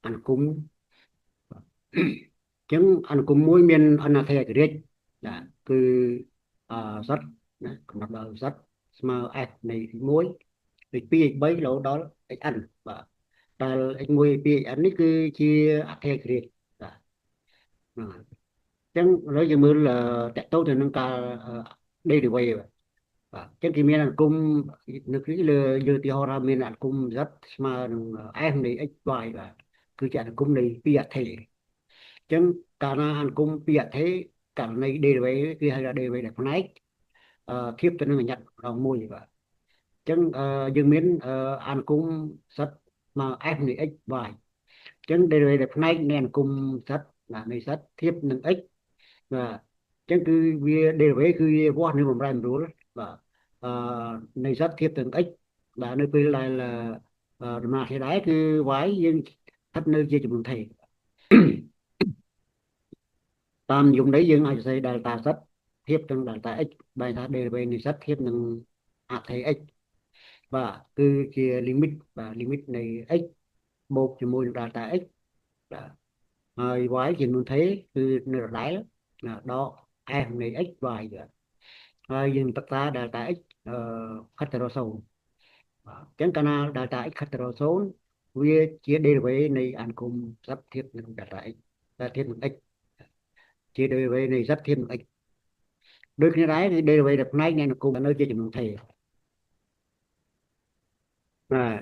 អនុគមអញ្ចឹងអនុគមមួយមានអនធិឯករាជ្យបាទគឺអ z ណាកំណត់ដោយ z ស្មើ f នៃ x1 x2 x3 រហូតដល់ xn បាទដែល x1 x2 xn នេះគឺជាអធិឯករាជ្យបាទអញ្ចឹងឥឡូវយើងមើលតកតទៅនឹងការ derivative បាទអញ្ចឹងគេមានអនុគមនៅនេះលើយើងឧទាហរណ៍ថាមានអនុគម z ស្មើនឹង f នៃ x y បាទគឺជាអនុគមនៃពីរអថេរអញ្ចឹងកាលណាអនុគមពីរអថេរករណី derivative គឺហៅថា derivative ដែលផ្នែកធៀបទៅនឹងអញ្ញត្តិម្ដងមួយបាទអញ្ចឹងយើងមានអនុគម z ស្មើ f នៃ x y អញ្ចឹង derivative ដែលផ្នែកនៃអនុគម z បាទនៃ z ធៀបនឹង x បាទអញ្ចឹងគឺវា derivative គឺវាវាស់នៅបំរែបំរួលបាទអឺនៃ z ធៀបទៅនឹង x បាទនៅពេលដែលដំណើរគ្នាដែរគឺ y យើងស្ថិតនៅជាចំនួនថេរតាមនិយមនេះយើងអាចសរសេរ delta z ធៀបនឹង delta x បែរថា derivative នៃ z ធៀបនឹងអថេរ x បាទគឺជា limit បាទ limit នៃ x បូកជាមួយនឹង delta x បាទហើយ y ជាចំនួនថេរគឺនៅដដែលដក f នៃ x y បាទហើយយើងសិក្សា delta x អឺខិតទៅរក0បាទអញ្ចឹងកាលណា delta x ខិតទៅរក0វាជា derivative នៃអនុគម z ធៀបនឹង delta x តែធៀបនឹង x ជា derivative នៃ z ធៀបនឹង x ដូចគ្នាដែរគឺ derivative ដែលផ្នែកនៃអនុគមនៅជាចំនួនថេរបាទ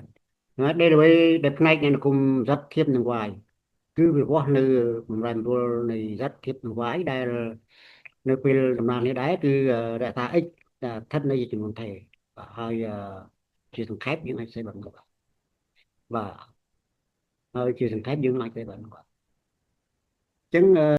ហើយ derivative ដែលផ្នែកនៃអនុគម z ធៀបនឹង y គឺវាវាស់នៅបំរែបំរួលនៃ z ធៀបនឹង y ដែលនៅពេលដំណើរនេះដែរគឺរក្សា x ស្ថិតនៅជាចំនួនថេរបាទហើយជាសង្ខេបយើងអាចសេបានបាទបាទហើយជាសង្ខេបយើងអាចសេបានបាទអញ្ចឹង